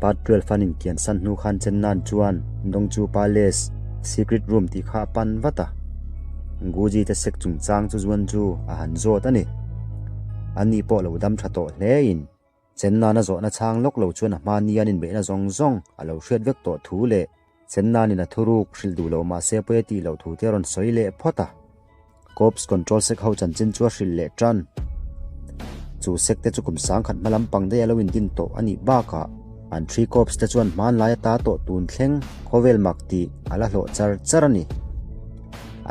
Part 12 an inkian san hnu khan chen nan chuan Dongchu Palace secret room tih kha a pan vat a. Guji te sek chungchang chu zuan chu a han zawt a ni. Ani pawh lo dam tha tawh hle in chen nana zawhna chhang lawk lo chuan a hma ni an inbeihna zawng zawng a lo hriat vek tawh thu leh chen nanin a thuruk hrilh duh lo mahse pawi a tih loh thu te a rawn sawi leh phawt a. Corps Control Sec ho chanchin chu a hrilh leh tan. Chu sec te chu kum sangkhat hma lampang daih a lo indin tawh a nih bakah an Three Corps te chuan hmanlai ata tawh tun thleng khawvel mak tih a la hlawh char char a ni.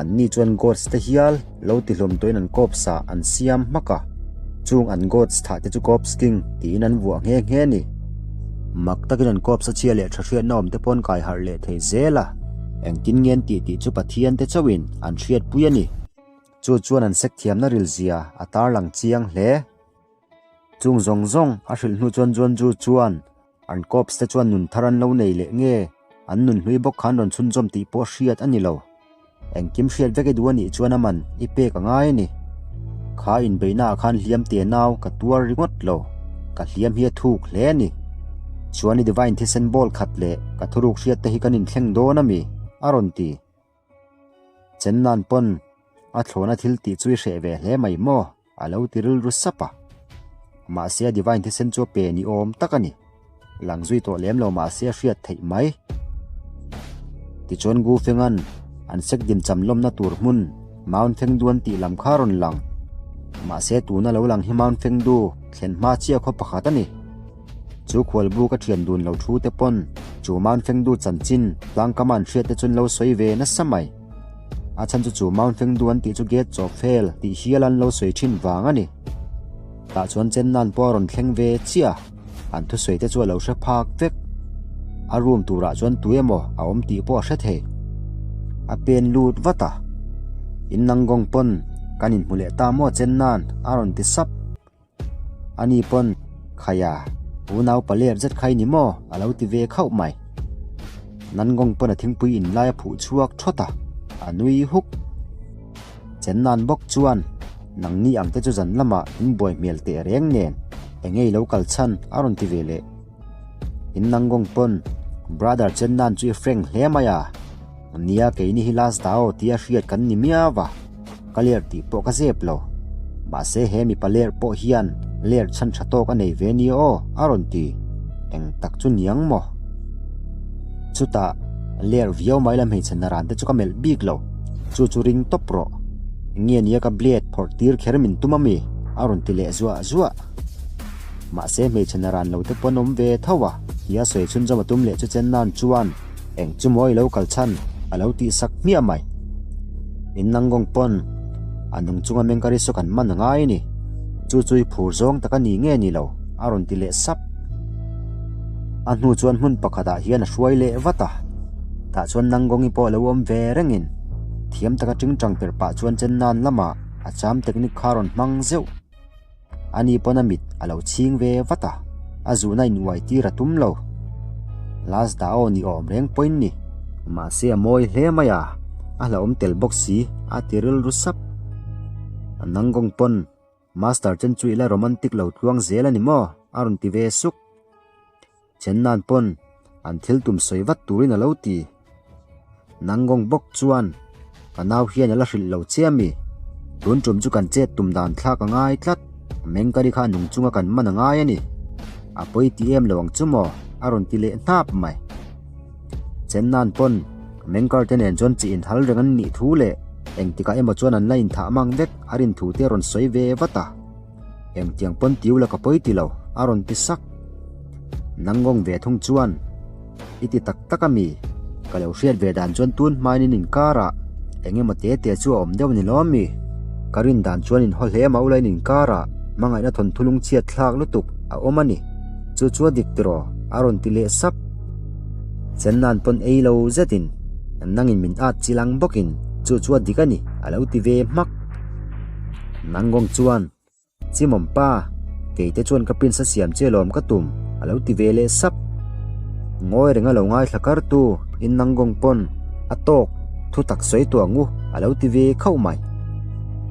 Anni chuan Gods te hial lo ti hlawm tawhin an Corps ah an siam hmak a, chung an Gods thah te chu Corps King tiin an vuah nghe nghe a ni. Mak takin an Corps a chhia leh tha hriatna awm te pawn kai harh leh thei zel a, engtin nge an tih tih chu Pathian te chauhin an hriatpui a ni. Chu chuan an sek thiamna rilzia a tarlang chiang hle. Chung zawng zawng a hrilh hnu chuan Juanju chuan an corps te chuan nun thar an lo nei leh nge an nun hlui bawk khan rawn chhunzawm tih pawh hriat a ni lo. Engkim hriat vek i duh a nih chuan a man i pek a ngai a ni. Kha inbeihna ah khan hliam te nau ka tuar ringawt lo, ka hliam hi a thuk hle a ni. Chuan i divine thisen ball khat leh ka thuruk hriat te hi kan inthleng dawn a mi? a rawn ti. Chen nan pawn a thlawna thil tih chu i hreh ve hle mai maw? A lo ti rilru sap a. Mahse a divine thisen chu a pe ni awm tak a ni. Lang zui tawh lem lo mahse a hriat theih mai. Tichuan Gu Fengan an sek din cham lawmna tur hmun Mount Fengdu an tih lam kha a rawn lang. Mahse tuna lo lang hi Mount Fengdu thlen hma chiah khaw pakhat a ni. Chu khualbu ka thian dun lo thu te pawn chu Mount Fengdu chanchin tlangkama an hriat te chuan lo sawi ve nasa mai. A chhan chu chu Mount Fengdu an tih chu Gate chawp fel tih hial an lo sawi thin vang a ni. Tah chuan Chennan pawh a rawn thleng ve chiah a, an thusawi te chu a lo hre phak vek. A room turah chuan tu emaw a awm tih pawh a hre thei. A pen lut vat a, In Nanggong pawn kan inhmu leh ta maw Chennan a rawn ti sap. Ani pawn, Khaia, unau paler zet kha i ni maw? a lo ti ve khauh mai. Nangawng pawn a thingpui in lai a phuh chhuak thawt a, a nui huk. Chen nan bawk chuan, Nangni ang te chu zan lamah in buai hmel teh reng nen, enge i lo kal chhan? a rawn ti ve leh. In Nangawng pawn, Brother Chen nan chu i frank hle mai a, Nia keini hi last dao tia hriat kan ni miau a, ka ler tih pawh ka zep lo. Mahse he mipa ler pawh hian ler chhan tha tawk a nei ve nia aw a rawn ti. Eng tak chu niang maw? Chutah ler viau mai la hmeichhe naran te chu ka melh bik lo, chu chu ring tawp rawh. Nge nia ka blade phawrh tir kher min tum ami? a rawn ti leh zuah zuah. Mahse hmeichhe naran lo te pawn awm ve tho a, tia sawi chhunzawm a tum leh chu chen nan chuan Eng chu maw i lo kal chhan? a lo tih sak hmiah mai. In Nangawng pawn a nung chunga Mengkari saw kan man a ngai a ni. Chu chu i phur zawng tak a ni nge ni lo? a rawn ti leh sap. A hnu chuan hmun pakhatah hian a hruai leh vat a. Tah chuan Nangawngi pawh a lo awm ve rengin thiam taka tingtang per pah chuan chen nan lamah a cham technique kha a rawn hmang zeuh. Ani pawn a mit a lo chhing ve vat a, a zuhna in uai tir a tum lo. Last dah aw ni awm reng pawhin ni. Mahse a mawi hle mai a, a hlauhawm tel bawk si a ti rilru sap. A Nangawng pawn Master chen chu ila romantic lo tluang zel a ni maw? a rawn ti ve suk. Chen nan pawn an thil tum sawi vat turin a lo ti. Nangawng bawk chuan ka nau hian a la hrilh lo che ami? Tun tum chu kan chet tum dan thlak a ngai tlat, Mengkari kha nung chunga kan man a ngai a ni. A pawi ti em lo ang chu maw? a rawn ti leh hnap mai. Chen nan pawn Mengkar te nen chuan chi inhal reng an nih thu leh engtikah emaw chuan an la inthah mang vek a rin thu te a rawn sawi ve vat a. Engtiang pawn tiu la ka pawi ti lo, a rawn ti sak. Nangawng ve thung chuan, I ti tak tak a mi? Ka lo hriat ve dan chuan tun hmain in inkarah eng emaw te te chu a awm deuh ni lo mi? Ka rin dan chuan in haw hle mah ula in inkarah hmangaihna thawnthu lungchhiat thlak lutuk a awm a ni. Chu chu a dik tiraw? a rawn ti leh sap. Chen nan pawn ei lo zetin nangin min at chilang bawkin chu chu a dik a ni a lo ti ve hmak. Nangawng chuan, Chimawm pa, keite chuan ka prince a siam che lawm ka tum, a lo ti ve leh sap. Ngawi renga lo ngaithla kar tu in Nangawng pawn a tawk thu tak sawi tuah ngu a lo ti ve khauh mai.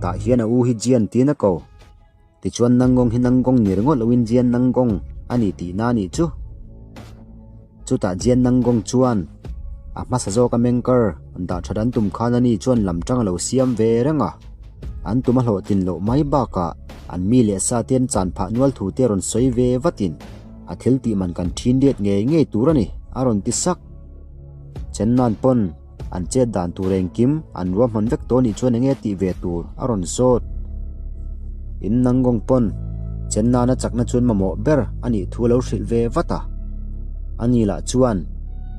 Tah hian a u hi Jian tiin a ko. Tichuan Nangawng hi Nangawng ni ringawt loin Jian Nangawng a ni tihna a nih chu. Chutah Jian Nanggong chuan a hmasa zawka mengkar dah that an tum khan ani chuan lam tang a lo siam ve reng a. An tum a hlawhtlin loh mai bakah an mi leh sa te an chan phah nual thu te rawn sawi ve vatin a thil tih man kan thin riat ngei ngei tur a ni a rawn ti sak. Chennan pawn An chet dan tur engkim an ruahman vek tawh nih chuan enge tih ve tur a rawn zawt. In Nangong pawn chen nana chakna chuan mamawh ber a nih thu a lo hrilh ve vat a. Ani lah chuan,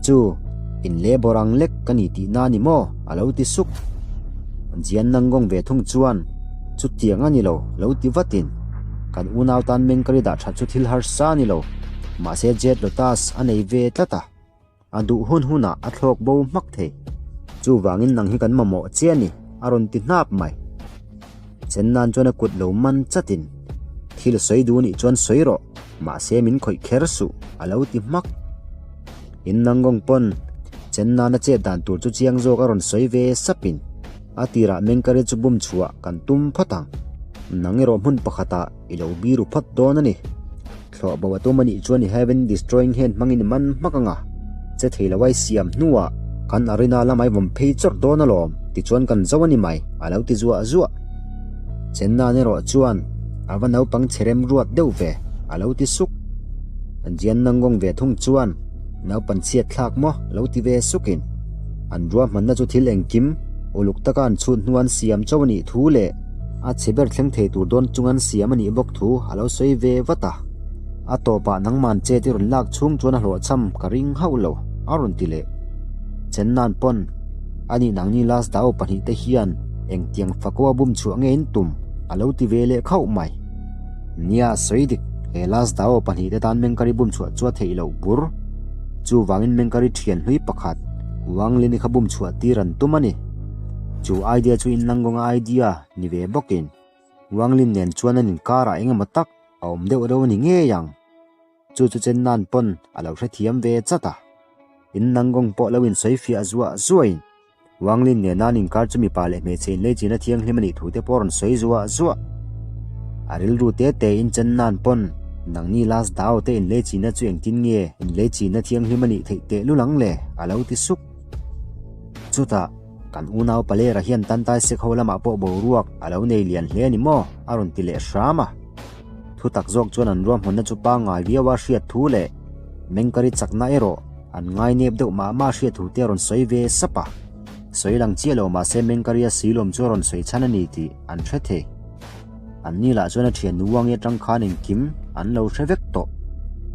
Chu, in leh bawr ang lek ka ni tihna a ni maw? a lo ti suk. Jian Nangong ve thung chuan, Chutiang a ni lo, lo ti vatin, Kan unau tan mengkari dah that chu thil harsa a ni lo, mahse Jet Lotus a nei ve tlat a. A duh hun hunah a thlawk bo hmak thei. Chuvangin nang hi kan mamawh che a ni, a rawn ti hnap mai. Chen nan chuan a kut lo man chatin, Thil sawi duh nih chuan sawi rawh, mahse min khawih kher suh, a lo ti hmak. In Nangawng pawn Chen nana chet dan tur chu chiang zawk a rawn sawi ve sapin, a tirah Mengkari chu bum chhuah kan tum phawt ang. Nang erawh hmun pakhatah i lo biru phawt dawn a ni. Thlawh bo a tum a nih chuan i Heaven Destroying hian hmangin i man hmak ang a, che thei lo ai siam hnuah kan arena lamah i vawm phei chawrh dawn alawm tichuan kan zo a ni mai a lo ti zuah zuah. Chennan erawh chuan a va naupang chhe rem ruat deuh ve a lo ti suk. Jian Nangong ve thung chuan naupan chhiat thlak maw lo ti ve sukin an ruahmanna chu thil engkim uluk taka an chhut hnu an siam chauh a nih thu leh A chhe ber thleng thei tur dawn chung an siam a nih bawk thu a lo sawi ve vat a. A tawpah nangman chet i rawn lak chhung chuan a hlawhchham ka ring hauh lo, a rawn ti leh. Chennan pawn, A nih nangni last dao pahnihte hian engtiang fako a bum chhuah nge in tum? a lo ti ve leh khauh mai. Nia, sawi dik, he last dao pahnihte tan Mengkari bum chhuah chu a theih loh bur. Chuvangin Mengkari thian hlui pakhat, Wang Lin-i kha bum chhuah tir an tum a ni. Chu idea chu in Langawnga idea ni ve bawkin Wang Lin nen chuan an inkarah eng emaw tak a awm deuh reuh a ni ngei ang. Chu chu chen nan pawn a lo hrethiam ve chat a. In Langawng pawh lo insawi fiah zuah zuahin Wang Lin nena an inkar chu mipa leh hmeichhe inleichina thianghlim a nih thu te pawh a rawn sawi zuah zuah. A rilru te te in chen nan pawn nangni last dao te inleichina chu engtin nge inleichina thianghlim a nih theih tehlul ang le a lo ti sup. Chutah, kan unau Palera hian Tantai Sekho lamah pawh boruak a lo nei lian hle a ni maw? a rawn ti leh hram a. Thutak zawk chuan an ruahmanna chu pangngai viau a hriat thu leh Mengkari chakna erawh an ngainep deuh mah mah hriat thu te a rawn sawi ve sap a. Sawi lang chiah lo mahse Mengkaria silawm chu a rawn sawi chhan a ni tih an hre thei. Anni lah chuan a thiannu Wangi atang khan engkim an lo hre vek tawh.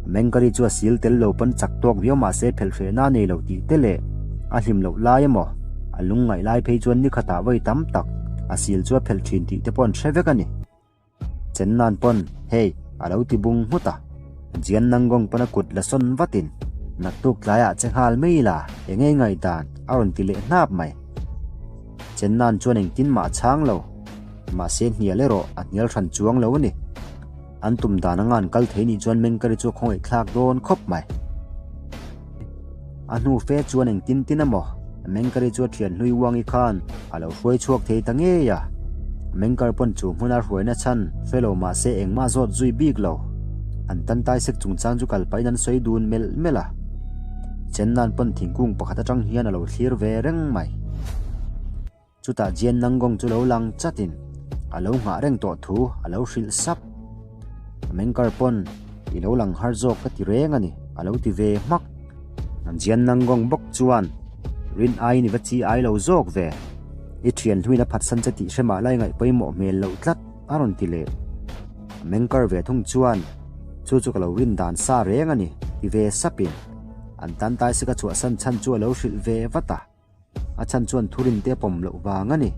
Mengkari chu a sil tel lo pawn chak tawk viau mahse phelh hrehna a nei lo tih te leh a hlim loh lai emaw a lungngaih lai phei chuan ni khatah vawi tam tak a sil chu a phelh thin tih te pawh an hre vek a ni. Chennan pawn hei a lo ti bung nghut a, Jian Nangong pawn a kut la sawn vatin naktuk tlaiah che nghal mai la enge ngaihdan a rawn ti leh hnap mai. Chennan chuan engtin mah a chhang lo. Mahse hnial erawh a hnial hran chuang lo a ni. An tum dan anga an kal thei nih chuan Mengkari chu a khawngaih thlak dawn khawp mai. A hnu fe chuan engtin tin emaw Mengkari chu a thian hlui Wangi khan a lo hruai chhuak thei ta ngei a. Mengkar pawn chu hmuna hruaina chhan hre lo mahse engmah zawt zui bik lo. An tantai sek chungchang chu kal pahin an sawi dun melh melh a. Chennan pawn thingkung pakhat atang hian a lo thlir ve reng mai. Chutah Jian Nangong chu lo lang chatin a lo nghah reng tawh thu a lo hrilh sap. Mengkar pawn i lo lang har zawk ka ti reng a ni a lo ti ve hmak. Jian Nangong bawk chuan rin aiin i va chi ai lo zawk ve. I thian hluin a phatsan che tih hre mah lai ngaih pawimawh hmel loh tlat a rawn ti leh. Mengkar ve thung chuan chu chu ka lo rin dan sa reng a ni ti ve sapin an tantai sika chhuahsan chhan chu a lo hrilh ve vat a. A chhan chuan thurin te pawm loh vang a ni.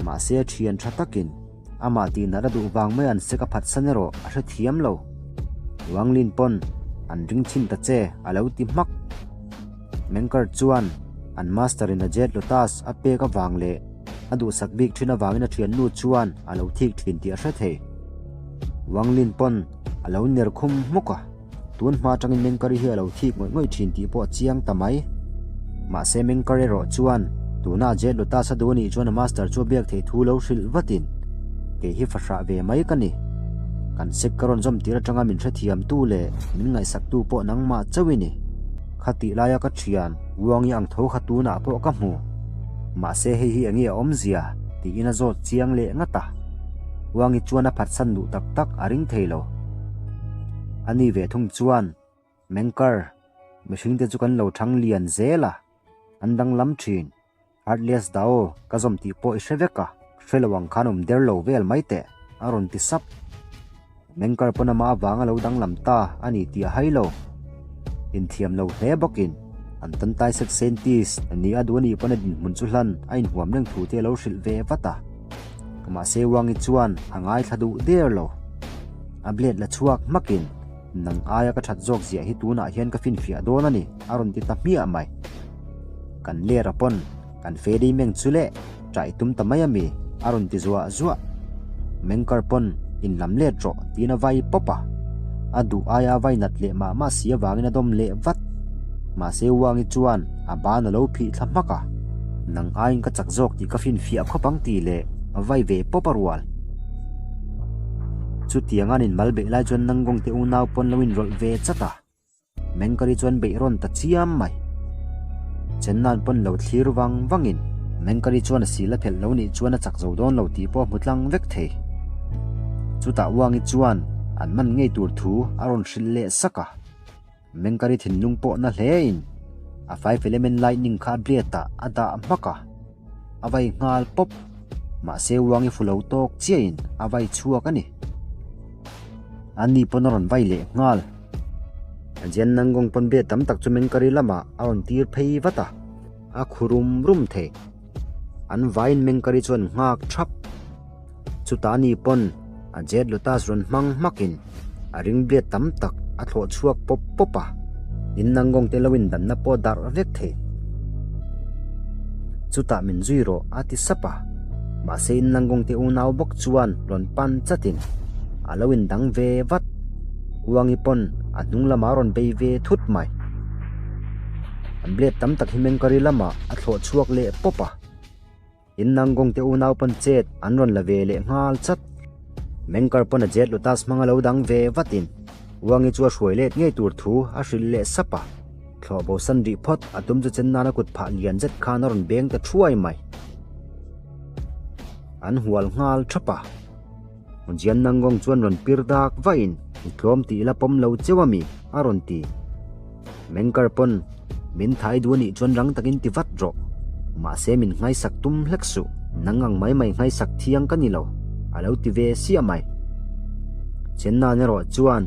Mahse a thian tha takin amah tihna la duh vang mai an sek a phatsan erawh a hrethiam lo. Wang Lin pawn an ring thin ta che a lo ti hmak. Mengkar chuan an master in a Jade Lotus a pek avang leh a duhsak bik thin avangin a thiannu chuan a lo thik thin tih a hre thei. Wang Lin pawn a lo ner khum hmuk a. Tun hma atangin Mengkari hi a lo thik ngawih ngawih thin tih pawh a chiang ta mai. Mahse Mengkari erawh chuan tuna Jade Lotus a duh anih chuan a master chu a biak theih thu lo hrilh vatin, Kei hi fahrah ve mai ka ni. Kan sek ka rawn zawm tir atanga min hrethiamtu leh min ngaihsaktu pawh nangmah chauh i ni. Khatih laia ka thian Uangi ang tho kha tunah pawh ka hmu. Mahse hei hi enge a awmzia? tiin a zawt chiang leh ngat a. Uangi chuan a phatsan duh tak tak a ring thei lo. A ni ve thung chuan, Mengkar, mihringte chu kan lo thang lian zel a, an danglam thin. Heartless Dao, ka zawm tih pawh i hre vek a, hre lo ang khan awm der lo vel mai teh, a rawn ti sap. Mengkar pawn amah avanga lo danglam ta a ni tih a hai lo. Inthiam lo hle bawkin an tan tai sek scientist ni a duh a nih pawn a dinhmun chu hlan a inhuam reng thu te a lo hrilh ve vat a. Mahse Wangi chuan a ngaithla duh der lo. A blade la chhuak hmakin Nang aia ka that zawk ziah hi tunah hian ka finfiah dawn a ni, a rawn ti ta hmiah mai. Kan ler a pawn, kan Fedi meng chu leh ṭah i tum ta mai a mi, a rawn ti zuah zuah. Mengkar pawn in lam let rawh tiin a vai pawp a. A duh aia a vai nat leh mah mah si avangin a dawm leh vat. Mahse Uangi chuan a ban a lo phih thla hmak a. Nang aiin ka chak zawk tih ka finfiah khawp ang tih leh a vai ve pawp a rual. Chutiang an inmal beih lai chuan Nangawng te unau pawn lo inrawlh ve chat a. Mengkari chuan beih rawn ta chiam mai. Chenna'n pawn lo thlir vang vangin Mengkari chuan a sil a phelh lo nih chuan a chak zo dawn lo tih pawh a hmu tlang vek thei. Chutah Uangi chuan an man ngei tur thu a rawn hrilh leh sak a. Mengkari thinlung pawh na hlein a Five Element Lightning kha a blade ah a dah hmak a, a vai nghal pawp. Mahse Uangi fu lo tawk chiahin a vai chhuak a ni. Ani pawn a rawn vai leh nghal. Jen Nangong pawn blade tam tak chu Mengkari lamah a rawn tir phei vat a, a khu rum rum thei. An vaiin Mengkari chuan nghak thap. Chutah ani pawn a jet lotus rawn hmang hmakin a ring blade tam tak a thlawh chhuak pawp pawp a, in Nangong te lo indanna pawh darh vek thei. Chutah min zui rawh a ti sap a, mahse in Nangong te unau bawk chuan rawn pan chatin a lo indang ve vat. Uangi pawn a hnung lamah a rawn bei ve thut mai. An blade tam tak hi Mengkari lamah a thlawh chhuak leh pawp a. In Nangong te unau pawn chet an rawn la ve leh nghal chat. Mengkar pawn a jet lotus hmang a lo dang ve vatin Uangi chu a hruai let ngei tur thu a hrilh leh sap a. Thlawh bo san rih phawt a tum chu chen nana kut phah lian zet khan a rawn beng ta thuai mai. An hual nghal thap a. Jian Nangong chuan rawn pir dak vahin i tlawm tih la pawm lo cheu a mi? a rawn ti. Mengkar pawn min thai duh a nih chuan rang takin ti vat rawh. Mahse min nghaisak tum hlek suh, nang ang mai mai nghaisak thiang ka ni lo, a lo ti ve siah mai. Chennan erawh chuan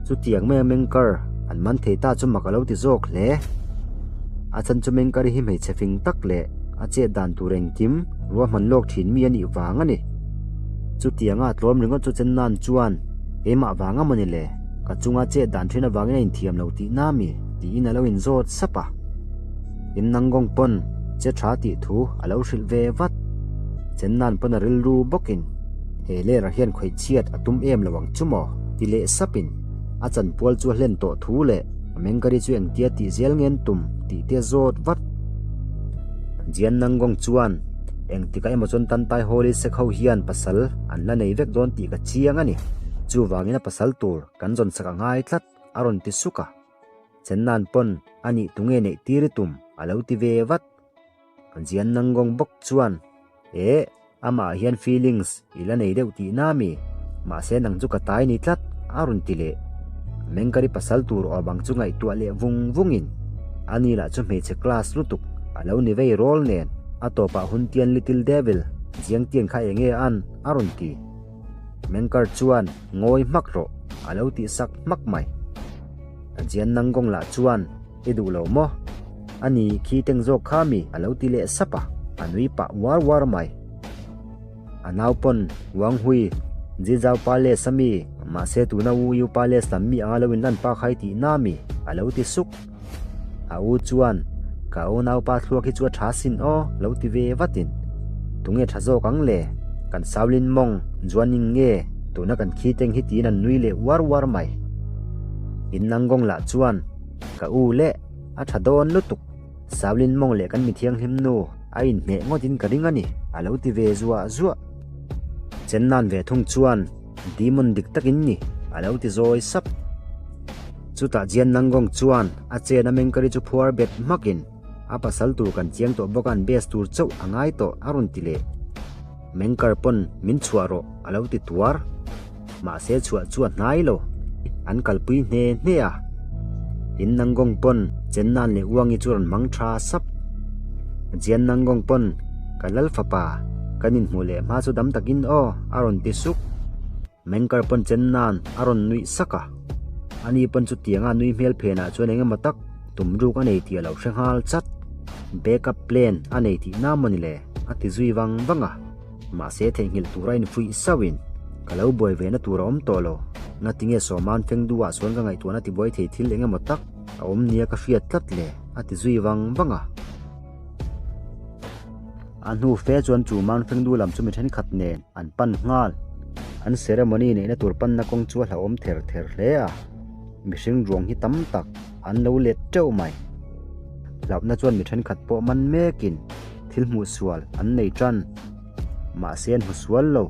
chutiang maia Mengkar an man thei ta chu mak a lo ti zawk hle. A chan chu Mengkar-i hi hmeichhe fing tak leh a chet dan tur engkim ruahman lawk thin mi a nih vang a ni. Chutianga a tlawm ringawt chu Chennan chuan keimah vang a mawni le, ka chunga chet dan thin avangin a inthiam lo tih na mi? tiin a lo inzawt sap a. In Nangong pawn che tha tih thu a lo hrilh ve vat. Chennan pawn a rilru bawkin he ler-ah hian khawih chhiat a tum em lo ang chu maw? ti leh sapin a chanpual chu a hlen tawh thu leh a mengkari chu engtia tih zel ngen tum tih te a zawt vat. Jian Nangong chuan Engtikah emaw chuan Tantai Holy Sek ho hian pasal an la nei vek dawn tih ka chiang a ni. Chuvangin a pasal tur kan zawn sak a ngai tlat, a rawn ti suk a. Chennan pawn a nih tunge neih tir i tum a lo ti ve vat. Jian Nangong bawk chuan, Eh, amah hian feelings i la nei deuh tih na mi? Mahse nang chu ka tai ni tlat, a rawn ti leh. Mengkari pasal tur awm ang chu ngaihtuah leh vung vungin ani lah chu hmeichhe class lutuk a lo ni vei rawl nen a tawpah Huntian Little Devil Jiangtian kha enge an a rawn ti. Mengkar chuan ngawi hmak rawh a lo tih sak hmak mai. Jian Nangong lah chuan i duh lo maw? Ani khi teng zawk kha mi a lo ti leh sap a, a nui pah uar uar mai. A nau pawn Wang Hui, Jizhao Palace a mi, mahse tuna Wu Yu Palace lam mi anga lo inlan pa khai tih na mi, a lo ti suk. A u chuan, Ka unaupa thluak hi chu a tha sin aw, lo ti ve vatin. Tunge tha zawk ang le? Kan Shaolin mawng Juaning nge tuna kan khi teng hi tiin an nui leh uar uar mai. In Nangong lah chuan, Ka u leh, a tha dawn lutuk. Shaolin mawng leh kan mithianghlim nu a inhmeh ngawtin ka ring a ni, a lo ti ve zuah zuah. Chennan ve thung chuan demon dik takin ni, a lo ti zawi sap. Chutah Jian Nangong chuan a chen a mengkari chu phuar bet hmakin a pasal tur kan chiang tawh bawk a an base tur chauh a ngai tawh a rawn ti leh. Mengkar pawn min chhuah rawh a lo ti tuar. Mahse chhuah chu a hnai lo. An kalpui hne hne a. In Nangong pawn Chen Nan leh Uangi chu rawn hmang tha sap. Jian Nangong pawn ka lal fapa kan inhmuh leh hma chu dam takin aw a rawn ti suk. Mengkar pawn chen nan a rawn nuih sak a, ani pawn chutianga nui hmel phenah chuan eng emaw tak tum ruk a nei tih a lo hre nghal chat. Backup plan a nei tih na maw ni le? a ti zui vang vang a, mahse theihnghilh tura infuih sauhin ka lo buai ve na tur a awm tawh lo. Ngatinge Sawman Fengdu ah chuan ka ngaihtuahna tibuai thei thil eng emaw tak a awm nia ka hriat tlat le? a ti zui vang vang a. A hnu fe chuan chu Mount Fengdu lam chu mi thenkhat nen an pan nghal. An ceremony neihna tur panna kawng chu a hlauhawm ther ther hle a, mihring ruang hi tam tak an lo let teuh mai. Hlauhna chuan mi thenkhat pawh man mekin thil hmuh sual an nei tan. Mahse an hmu sual lo.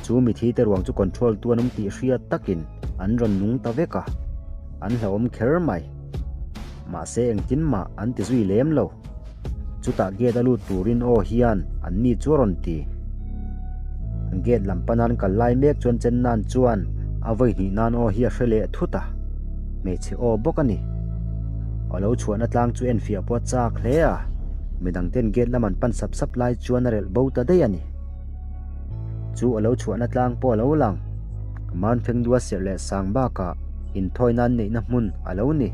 Chu mithi te ruang chu control tu an awm tih hriat takin an rawn nung ta vek a, an hlauhawm kher mai. Mahse engtin mah an ti zui lem lo. Chutah gate a lut turin aw hian an ni chu a rawn ti. Gate lam pan an kal lai mek chuan Chennan chuan a vawi hnih nan aw hi a hre leh thut a, hmeichhe aw bawk a ni. A lo chhuahna tlang chu enfiah pawh a chak hle a, midang ten gate lam an pan sap sap lai chuan a relh bo ta daih a ni. Chu a lo chhuahna tlang pawh a lo lang. Mount Fengdua serh leh sang bakah inthawi nan neihna hmun a lo ni.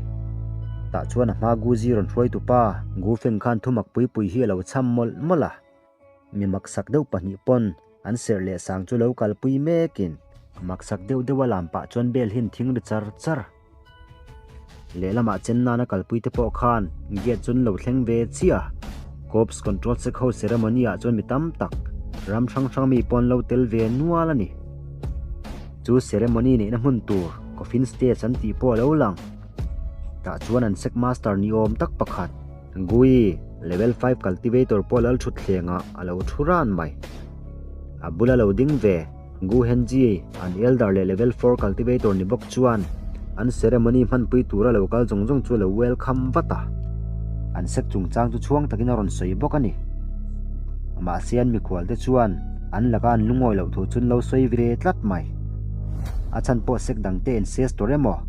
Tah chuan a hma Guzi rawn hruaitu pa Gu Feng khan thumak pui pui hi a lo cham mawlh mawlh a. Mi maksak deuh pahnih pawn an serh leh sang chu lo kalpui mekin maksak deuh deuh a lam pah chuan bel hi an thing ri char char. Lehlamah chen nana kalpui te pawh khan gate chu an lo thleng ve chiah a. Corps Control Sec ho ceremony ah chuan mi tam tak ram hrang hrang mi pawh an lo tel ve nual a ni. Chu ceremony neihna hmun tur coffin stage an tih pawh a lo lang. Tah chuan an sec master ni awm tak pakhat Gui, level 5 cultivator pawh lal thutthlengah a lo thu ran mai. A bula lo ding ve. Gu Henji, an elder leh level 4 cultivator ni bawk chuan an ceremony hmanpui tura lo kal zawng zawng chu a lo welcome vat a. An sek chungchang chu chhuang takin a rawn sawi bawk a ni. Mahse an mikhual te chuan an laka an lungawi loh thu chu an lo sawi ve tlat mai. A chhan pawh sek dang te ancestor emaw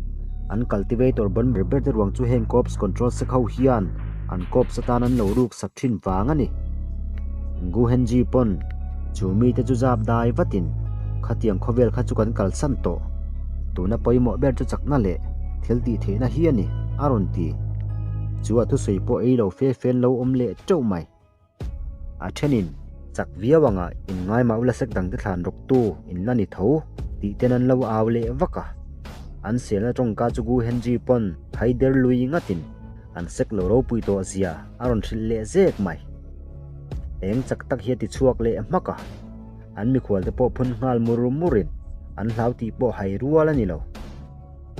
an cultivator bon ber ber te ruang chu heng corpse control sek ho hian an corpse atan an lo ruk sak thin vang a ni. Gu Henji pawn Chu mite chu zap dai vatin khatiang khawvel kha chu kan kalsan tawh. Tuna pawimawh ber chu chakna leh thil tih theihna hi a ni, a rawn ti. Chu a thusawi pawh ei lo fe fen lo awm leh teuh mai. A thenin chak viau anga inngai mah ula sek dangte thlan rawktu in la ni tho tih ten an lo au leh vak a. An selna tawngka chu Gu Henji pawn haider lui ngatin an sek lo ropui tawh zia a rawn hrilh leh zek mai. Eng chak tak hi a ti chhuak leh hmak a, an mikhual te pawh phun nghal mur murin an hlau tih pawh hai rual a ni lo.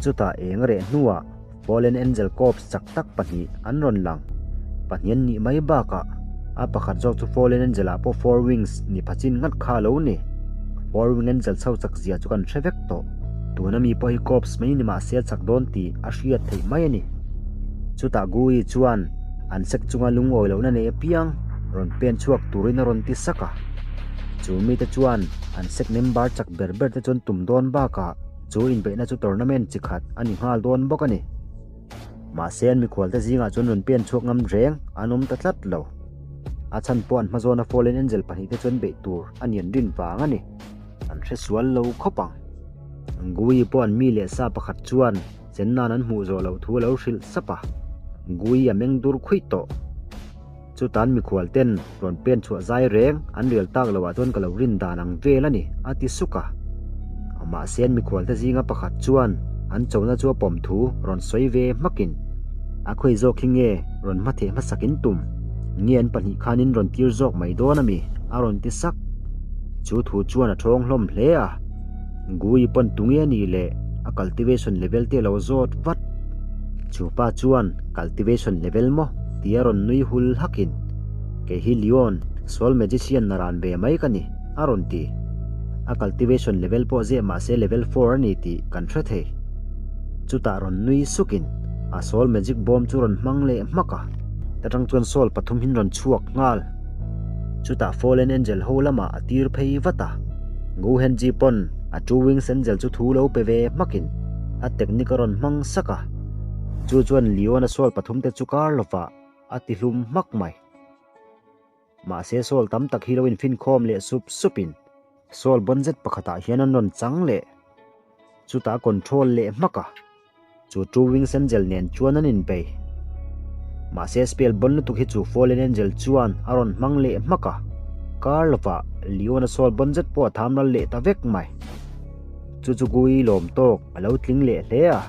Chutah eng reh hnuah Fallen Angel Corps chak tak pahnih an rawn lang. Pahnih an nih mai bakah a pakhat zawk chu Fallen Angel ah pawh Four Wings ni phachin ngat kha a lo ni. Four Wing Angel chho chak zia chu kan hre vek tawh. Tuna mi pawh hi Corps mai ni mahse a chak dawn tih a hriat theih mai a ni. Chutah Gui chuan an sek chunga lungawi lohna nei apiang rawn pen chhuak turin a rawn ti sak a. Chu mite chuan an sek member chak ber ber te chuan tum dawn bakah chu inbeihna chu tournament chi khat a ni nghal dawn bawk a ni. Mahse an mikhual te zingah chuan rawn pen chhuak ngam reng an awm ta tlat lo. A chhan pawh an hmazawna Fallen Angel pahnih te chuan beih tur a nian rin vang a ni. An hre sual lo khawp ang. Gui pawh an mi leh sa pakhat chuan chen nan an hmuh zawh loh thu a lo hrilh sap a, Gui a meng dur khuih tawh. Chutan mikhual ten rawn pen chhuah zai reng an rel tak loh ah chuan ka lo rin dan ang vel a ni, a ti suk a. Mahse an mikhual te zinga pakhat chuan an chona chu a pawm thu rawn sawi ve hmakin, A khawi zawk hi nge rawn hmatheh hmasak in tum? Nge an pahnih khanin rawn tir zawk mai dawn a mi? a rawn ti sak. Chu thu chuan a thawng hlawm hle a. Gui pawn tunge a nih leh a cultivation level te a lo zawt vat. Chu pa chuan cultivation level maw tih a rawn nui hul hakin, Kei hi Leon, Soul Magician na ran ve mai ka ni, a rawn ti. A cultivation level pawh zeh mahse level 4 a ni tih kan hre thei. Chutah rawn nui sukin a soul magic bawm chu rawn hmang leh hmak a, ta tang chuan soul pathum hin rawn chhuak nghal. Chutah Fallen Angel ho lamah a tir phei vat a, Gu Henji pawn a Two Wings Angel chu thu lo pe ve hmakin a technique a rawn hmang sak a, chu chuan Leon-a soul pathum te chu kar lovah a ti hlum hmak mai. Mahse soul tam tak hi lo infinkhawm leh sup supin soul bawn zet pakhatah hian an rawn chang leh. Chutah control leh hmak a, chu Two Wings Angel nen chuan an inbei. Mahse spell bawn lutuk hi chu Fallen Angel chuan a rawn hmang leh hmak a, kar lovah Leon-a soul bawn zet pawh a tham ral leh ta vek mai. Chu chu Gui lawm tawk a lo tling leh hle a.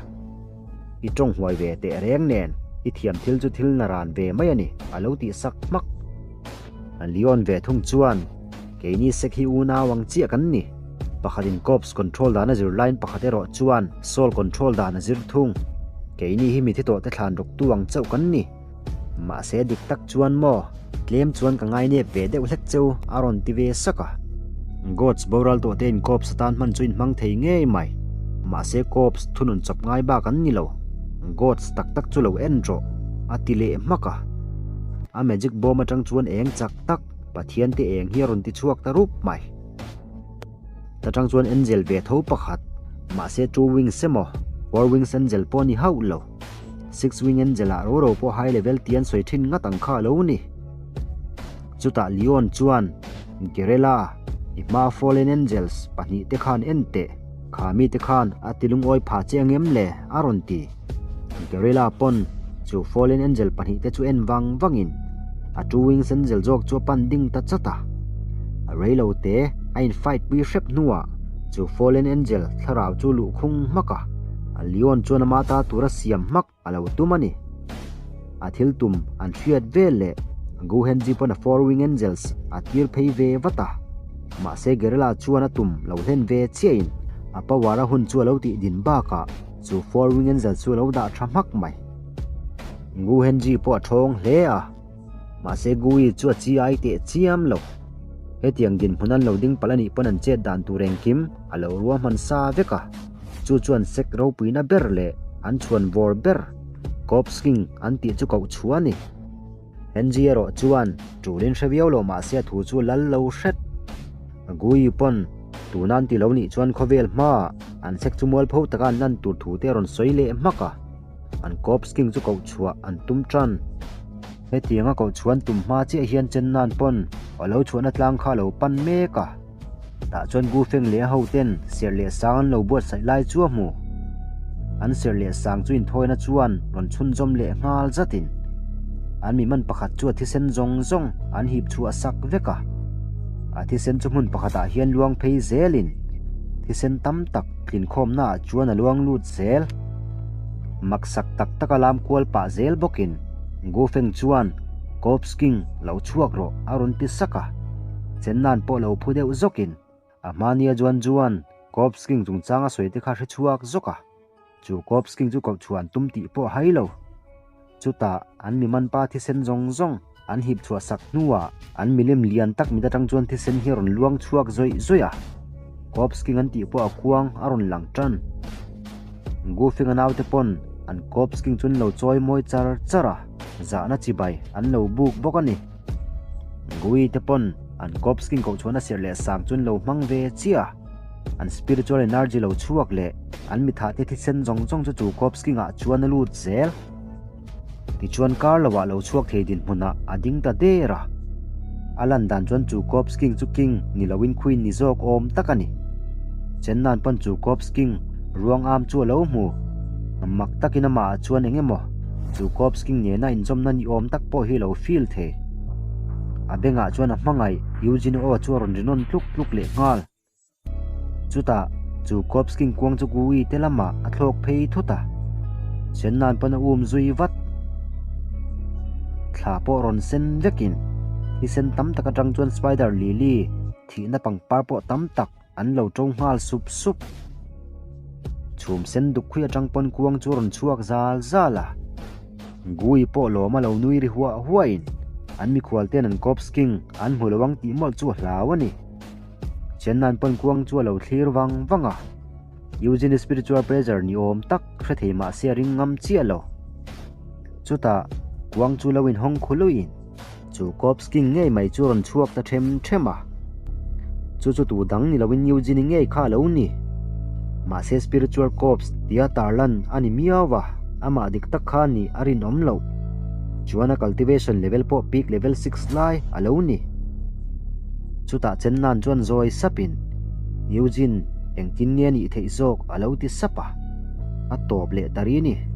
I tawng huai ve teh reng nen i thiam thil chu thil na ran ve mai a ni, a lo tih sak hmak. Leon ve thung chuan, Keini sek hi unau ang chiah kan ni. Pakhatin Corps control dan a zir laiin pakhat erawh chuan Soul control dan a zir thung. Keini hi mithi tawhte thlan rawktu ang chauh kan ni. Mahse dik tak chuan maw, tlem chuan ka ngainep ve deuh hlek cheu a rawn ti ve sak a. Gods boral tawh te in corps atan hman chu in hmang thei ngei mai. Mahse corps thunun chawp ngai bak an ni lo. Gods tak tak chu lo en rawh a ti leh hmak a. A magic bawm atang chuan eng chak tak Pathian te eng hi a rawn ti chhuak ta rup mai. Ta tang chuan angel ve tho pakhat, mahse two wings emaw four wings angel pawh a ni hauh lo. Six wing angel ah ro ro pawh high level tih an sawi thin ngat ang kha a lo ni. Chutah Leon chuan, Gerela, i hmaa fallen angels pahnih te khan en teh, kha mite khan a ti lungawi pha che ang em le? a rawn ti. Gerela pawn chu fallen angel pahnih te chu en vang vangin a two wings angel zawk chu a pan ding ta chat a. A reilo te a in fight pui hrep hnuah chu fallen angel thlarau chu luhkhung hmak a. A Leon chuan ama ta tura siam hmak a lo tum a ni. A thil tum an hriat vel leh Guhenji pawn a Four Wing Angels a tir phei ve vat a. Mahse Gerela chuan a tum lo hlen ve chiahin a power a hun chu a lo tih din bakah chu Four Wing Angels chu a lo dah tha hmak mai. Guhenji pawh a thawng hle a. Mahse Gui chu a chi ai teh chiam lo. Hetiang dinhmun an lo ding palh anih pawn an chet dan tur engkim a lo ruahman sa vek a. Chu chuan sek ropuina ber leh an chhuan vawr ber Corpse King an tih chu koh chhuah a ni. Henry erawh chuan tulin hre viau lo mahse a thu chu lal lo hret. Gui pawn tuna an ti lo nih chuan khawvel hmaah an sek chu mualpho taka an lan tur thu te a rawn sawi leh hmak a. An Corpse King chu koh chhuah an tum tan. Hetianga koh chhuah an tum hma chiah hian Chennan pawn a lo chhuahna tlang kha a lo pan mek a. Tah chuan Gu Feng leh a hoten serh leh sang an lo buatsaih lai chu a hmu. An serh leh sang chu inthawina chuan rawn chhunzawm leh nghal zatin an mi man pakhat chu a thisen zawng zawng an hip chhuah sak vek a. A thisen chu hmun pakhatah hian luang phei zelin thisen tam tak tlinkhawmnaah chuan a luang lut zel. Maksak tak tak a lam kual pah zel bawkin Gu Feng chuan Corpse King lo chhuak rawh a rawn ti sak a, Chennan pawh lo phu deuh zawkin a hmania Juan Juan Corpse King chungchang a sawi te kha hre chhuak zawk a, chu Corpse King chu koh chhuah an tum tih pawh a hai lo. Chutah an mi manpa thisen zawng zawng an hip chhuah sak hnuah an milim lian tak mit atang chuan thisen hi a rawn luang chhuak zawih zawih a, Corpse King an tih pawh a kuang a rawn lang tan. Goofing a naute pawn an Corpse King chu an lo chawi mawi char char a, zahna chibai an lo buk bawk a ni. Gui te pawn an Corpse King koh chhuahna serh leh sang chu an lo hmang ve chiah a, an spiritual energy lo chhuak leh an mithah te thisen zawng zawng chu chu Corpse King ah chuan a lut zel. Tichuan kar lo ah lo chhuak thei dinhmunah a ding ta der a. A lan dan chuan chu Corpse King chu King ni loin Queen ni zawk awm tak a ni. Chennan pawn chu Corpse King ruang am chu a lo hmu. Mak takin amah ah chuan eng emaw chu Corpse King nena inzawmna ni awm tak pawh hi a lo feel thei. A bengah chuan a hmangaih Eugene aw chu a rawn ri nawn tluk tluk leh nghal. Chutah, chu Corpse King kuang chu Gui te lamah a thlawk phei thut a, Chennan pawn a um zui vat. Thla pawh rawn sen vekin, thisen tam tak atang chuan Spider Lily thihna pangpar pawh tam tak an lo to nghal sup sup. Chhum sen duk khui atang pawn kuang chu rawn chhuak zal zal a, Gui pawh lawm a lo nui ri huah huahin an mikhual ten an Corpse King an hmu lo ang tih mawlh chu a hlau a ni. Chennan pawn kuang chu a lo thlir vang vang a. Eugene spiritual pressure ni awm tak hre thei mah se a ring ngam chiah lo. Chutah, kuang chu lo inhawng khuluiin chu Corpse King ngei mai chu a rawn chhuak ta them them a. Chu chu tu dang ni loin Eugene ngei kha a lo ni. Mahse spiritual corpse tia tarlan a ni miau a, amah dik tak kha nih a rinawm loh. Chuan a cultivation level pawh peak level six lai a lo ni. Chutah Chennan chuan zawi sapin, Eugene, engtin nge a nih theih zawk a lo ti sap a. A tawp leh ta ri ni.